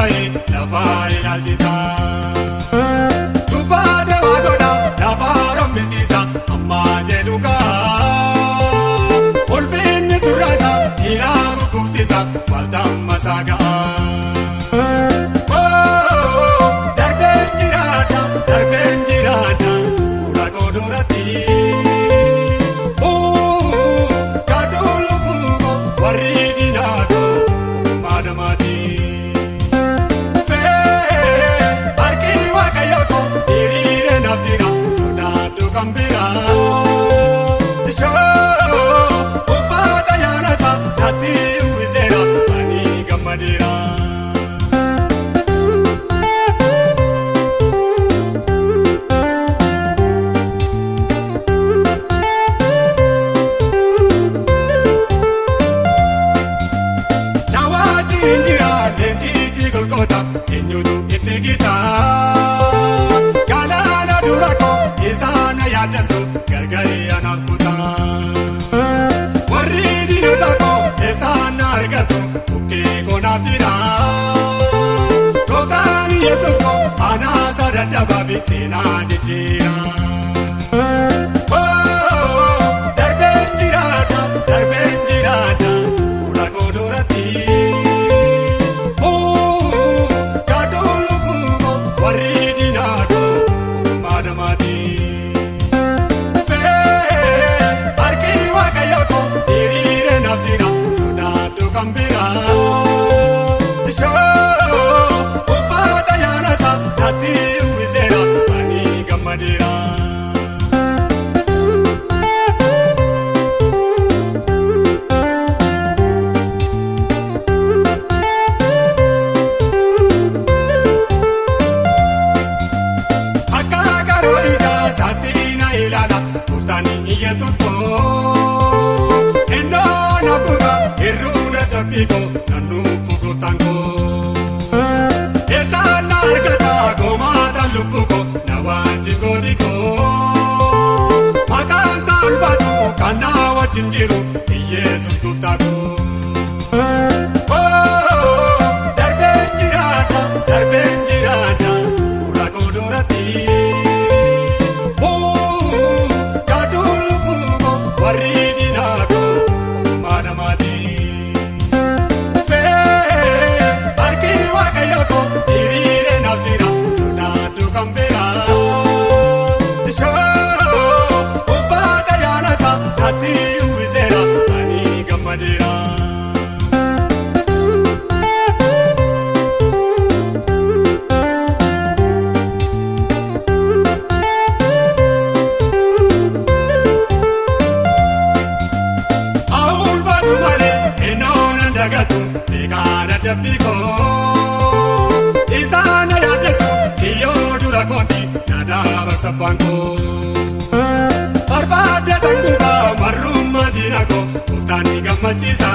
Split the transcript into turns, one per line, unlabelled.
Ba'ee lafaa ilaalchisa. Dubbaate waa godha lafaa rommisiisa ammaa jedhu gaa. Ulfinni surraasa dhiiraa gugubsiisa waltamma saagaa. Darbeen jiraadha darbeen jiraadha fuula koo duratti. Kaaduu lubbuu koo warri diinaa koo maadamaati. Harki Waaqayyo koo hiriiree naaf jira sodaadhu kan biraa. Ishoo uffata yaanasa natti uwwiseera ani gammadeera. Na wajjin jira leenjichi golgota eenyutu itti gita. Galaana dura koo isaan yaaddasu gargari anaaf kuta. Warri diinota koo isaan na argatu bukkee koo naaf jira. Gooftaan Yesuus koo anaasa dadhabaa fi seenaa jijjiira. Darbeen jiraadha darbeen jiraadha fuula koo duratti. Kaaduu lubbuu koo warri diinaa koo maadamaati. Harki Waaqayyo koo hiriiree naaf jira sodaadhu kan biraa. Ishoo uffata yaanasa natti uwwiseera ani gammadeera. Akka garuu ijaa isaatti na ilaala gooftaan Yesuus koo. Innoo na buuta hir'uu dadhabbii koo nan nuufu gooftaan koo. Eessaan na argata goomaata lubbuu koo na wajjin gooti koo. Maqaan isaa ulfaatu kan na wajjin jiru Yesuus gooftaa koo. Darbeen jiraadha darbeen jiraadha fuula koo duratti. Kaaduu lubbuu koo warri diinaa koo maadamaati. Harki Waaqayyo koo hiriiree naaf jira sodaadhu kan biraa. Ishoo uffata yaanasa natti uwwiseera ani gammadeera. Awulfaatu malee ennoo nan dagatu beekaan adabbii koo. Isaan na yaaddeessu kiyyoo dura kooti na dhaaba sabbaan koo. Barbaadde tanguuba marrummaa diina koo gooftaan ni gammachiisa.